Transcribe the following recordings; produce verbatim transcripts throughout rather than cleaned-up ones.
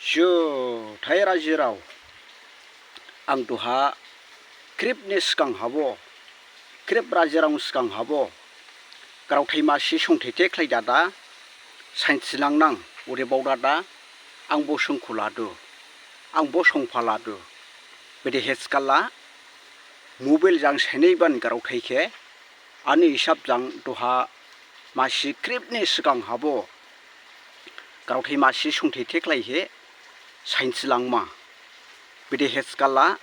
Juthai rajirao, ang duha khrip ni sgang habo, khrip rajirao sgang habo, graothai masi songthai the khlai dada, sainthi lang nang, ode bao dada, ang bo songkhu ladu, ang bo songpha ladu. Bedehe thikhala, mobile jang sainai ban graothai khe, ani hisab jang duha masi khrip ni sgang habo, graothai masi songthai the khlai hi sainthi lang ma. Bedehe thikhala,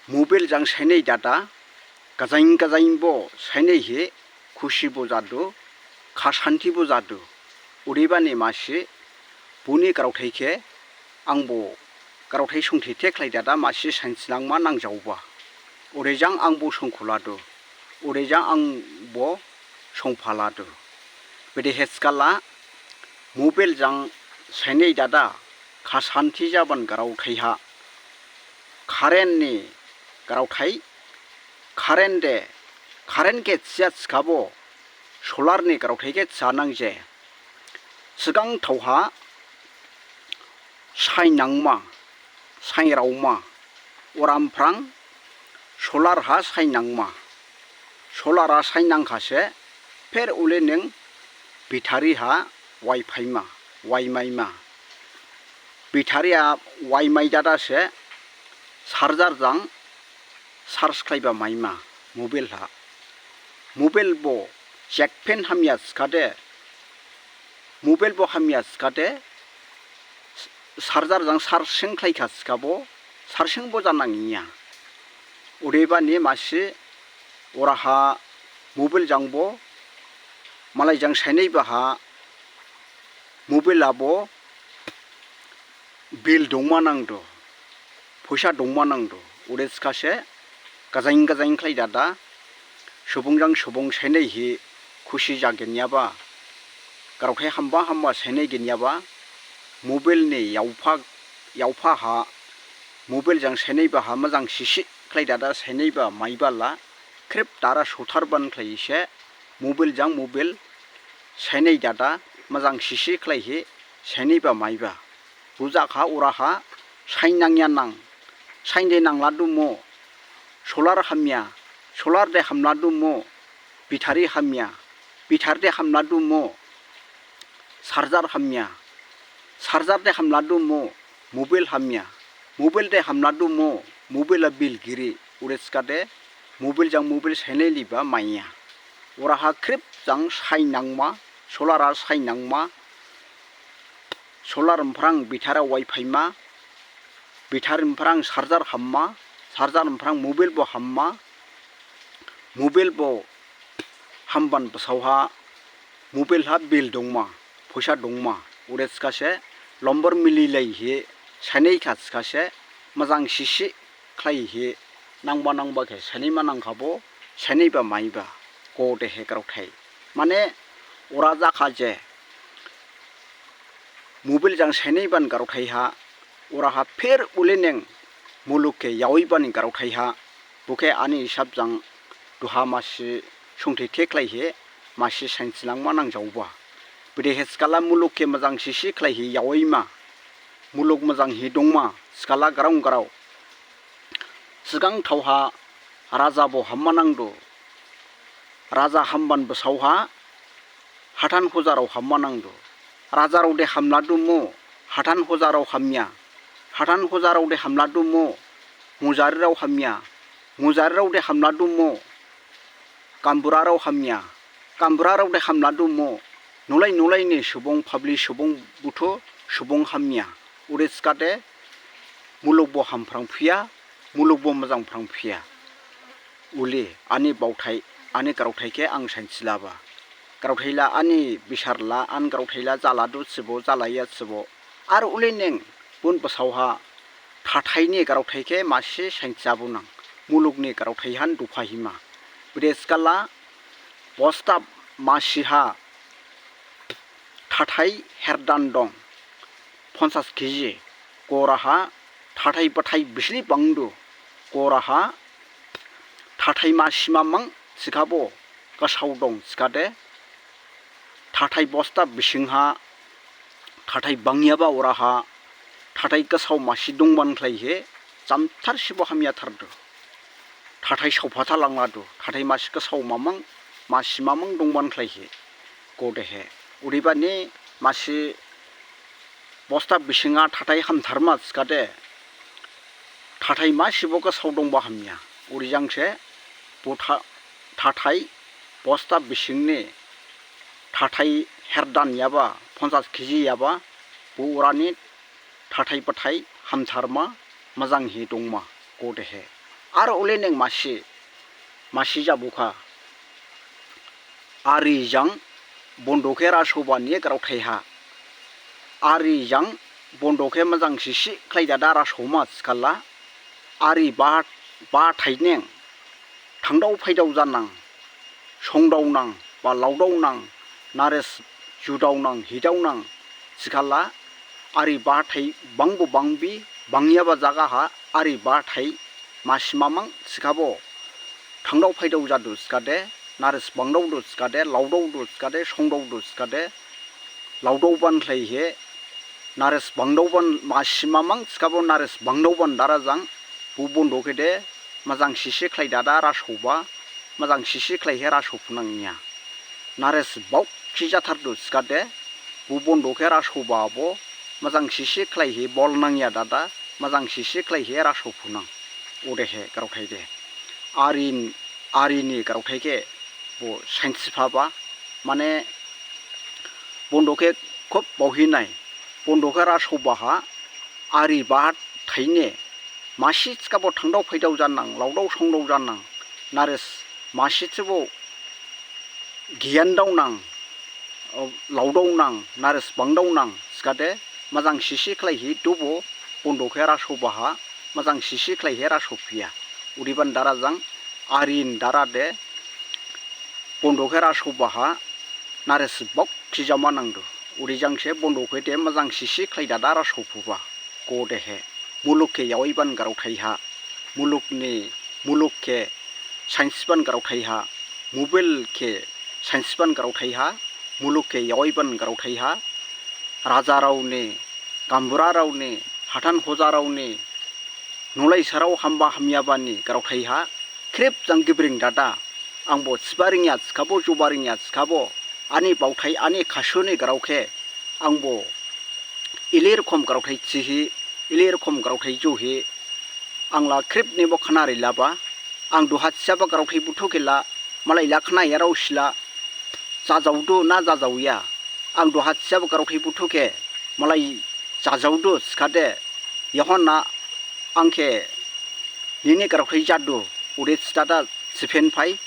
mobile jang sainai dada, gajain gajain bo sainai hi khusi bo jadu, kha santhi bo jadu. Odebani masi boni graothai khe ang bo graothai songthai the khlai dada masi sainthi lang ma nangjaoba. Ode jang ang bo songkhu ladu, ode jang ang bo songpha ladu. Bedehe thikhala, mobile jang sainai dada, kha santhi jaban graothai ha, current ni graothai, current de, current khe thiya thikhabo, solar ni graothai khe thiya nang je. Sgang thaoha, sain nang ma, sain rao ma, ora niphrang solar ha sain nang ma, solar ha sain nang kha se, pher ule ning battery ha wai phai ma, wai mai ma. Battery ha wai mai dada se, charger jang charge khlaiba mai ma, mobile ha. Mobile bo jack phen hamya thikhade, mobile bo hamya thikhade, charger jang charging khlai kha thikhabo, charging bo ja nang niya. Odebani masi oraha mobile jang bo, malai jang sainai ba ha, mobile ha bo bill dongma nangdu, phoisa dongma nangdu. Ode thikha se, gajain gajain khlai dada, subung jang subung sainai hi khusi jaginyaba, graothai hamba hamba sainai ginyaba, mobile ni yaopha, yaopha ha, mobile jang sainai ba ha, majang sisi khlai dada sainai ba maiba la, khrip dara sothar ban khlai se, mobile jang mobile sainai dada, majang sisi khlai hi sainai ba maiba. Bujakha oraha, sain nangya nang, sain de nang ladu mo, solar hamya, solar de ham ladu mo, battery hamya, battery de ham ladu mo, charger hamya, charger de ham ladu mo, mobile hamya, mobile de ham ladu mo, mobile a bill giri, ode thikhade, mobile jang mobile sainai liba maiya. Oraha khrip jang sain nang ma, solar ha sain nang ma, solar niphrang battery wai phai ma, battery niphrang charger ham ma, charger niphrang mobile bo ham ma, mobile bo hamban basao ha, mobile ha bill dong ma, phoisa dong ma, ode thikha se, lombor mili lai hi, sainai kha thikha se, majang sisi khlai hi, nangba nangba khe sainai ma nang khabo, sainai ba maiba, ko de he graothai. Mane, ora jakha je, mobile jang sainai ban graothai ha, oraha pher ule ning muluk khe yaoi ban graothai ha, bo khe ani hisab jang duha masi songthai the khlai hi, masi sainthi lang ma nangjaoba. Bedehe thikhala muluk khe majang sisi khlai hi yaoi ma, muluk majang hi dong ma, thikhala grao grao. Sgang thaoha raja bo hamma nangdu, raja hamban basao ha, hathan hojarao hamma nangdu. Rajarao de ham ladu mo, hathan hojarao hamya. Hathan hojarao de ham ladu mo, mujarirao hamya. Mujarirao de ham ladu mo, kamburarao hamya. Kamburarao de ham ladu mo, nolai nolai ni subung, phabli subung buthu, subung hamya. Ode thikhade, muluk bo ham phrang phiya, muluk bo majang phrang phiya. Uli, ani baothai, ani graothai khe ang sainthi laba. Graothai la ani bisar la, ani graothai la jaladu thibo, jalaya thibo. Ar uli ning, bon basao ha, thathai ni graothai khe masi sainthi jabo nang, muluk ni graothai han dopha hima. Bede thikhala, bosta masi ha, thathai herdan dong, ponchas kg, koraha, thathai bathai bisli bangdu, koraha, thathai masi mamang thikhabo, gasao dong thikhade, thathai bosta bising ha, thathai bangyaba oraha, Thathai gasao masi dongban khlaihi jamthar sibo hamya thardu. Thathai saopha thalangladu. Thathai masi gasao mamang, masi mamang dongban khlaihi. Godehe. Odebani masi bosta bisingha thathai hamtharma thikhade, thathai masibo gasao dongba hamya. Odejangse bo tha-, thathai bosta bisingni thathai herdan yaba, ponchas kg yaba, bo orani thathai bathai hamtharma, majanghi dongma, godehe. Ar ole ning masi, masi jabukha. Ari jang bondo khe rasaobani graothaiha. Ari jang bondo khe majang sisi khlaidada rasaoma thikhala. Ari ba, bathai ning thangdao phaidao janang, songdaonang, ba laodaonang, nares judaonang, hidaonang, thikhala, ari bathai bangbo bangbi, bangyaba jagaha, ari bathai masi mamang thikhabo, thangdao phaidao jadu thikhade, nares bangdaodu thikhade, laodaodu thikhade, songdaodu thikhade, laodaoban khlaihi, nares bangdaoban masi mamang thikhabo nares bangdaoban dara jang, bo bondo khe de, majang sisi khlaidada rasaoba, majang sisi khlaihi rasaophunang niya. Nares baokhi jathardu thikhade, bo bondo khe rasaoba bo, majang sisi khlaihi bol nangya dada, majang sisi khlaihi rasaophunang. Odehe graothai de. Arin, arini graothai khe, bo sainsiphaba, mane, bondo khe khub baohi nai, bondo khe rasaobaha, ari bathai ning, masi thikhabo thangdao phaidao janang, laodao songdao janang, nares masi thibo giyandaonang, o, laodaonang, nares bangdaonang, thikhade, majang sisi khlaihi dubo, bondo khe rasaobaha, majang sisi khlaihi rasaophiya. Odeban dara jang, arin dara de, bondo khe rasaobaha, nares baokhi jama nangdu. Odejangse bondo khe de majang sisi khlaidada rasaophuba. Godehe. Muluk khe yaoaiban graothaiha. Mulukni, muluk khe sainsiban graothaiha. Mobile khe sainsiban graothaiha. Muluk khe yaoaiban graothaiha. Rajaraoni, gamburaoni, hathan hojaraoni, nolaisarao hamba hamyabani graothaiha, khrip jang gibring dada. Angbo thiba ringya thikhabo, juba ringya thikhabo, ani baothai, ani khasuni grao khe, angbo ili rokhom graothai thihi, ili rokhom graothai juhi, angla khrip nibo khna rilaba, ang duha thiyaba graothai buthu khela, malai la khnayarao sila, jajaodu na jajaoya, ang duha thiyaba graothai buthu khe, malai jajaodu thikhade, yahon na ang khe nini graothai jadu, ode thidada thiphinphai.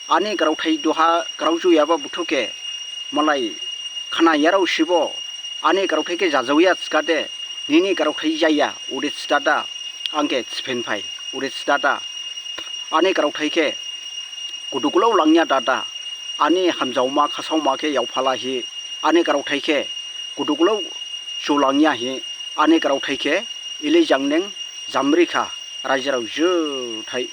Ani graothai duha graojuyaba buthu khe, malai khnayarao sibo, ani graothai khe jajaoya thikhade, nini graothai jaya, ode thidada ang khe thiphinphai, ode thidada ani graothai khe guduglao langya dada, ani hamjaoma khasaoma khe yaophalahi, ani graothai khe guduglao sulangyahi, ani graothai khe ili jang ning jamrikha, raijirao juthai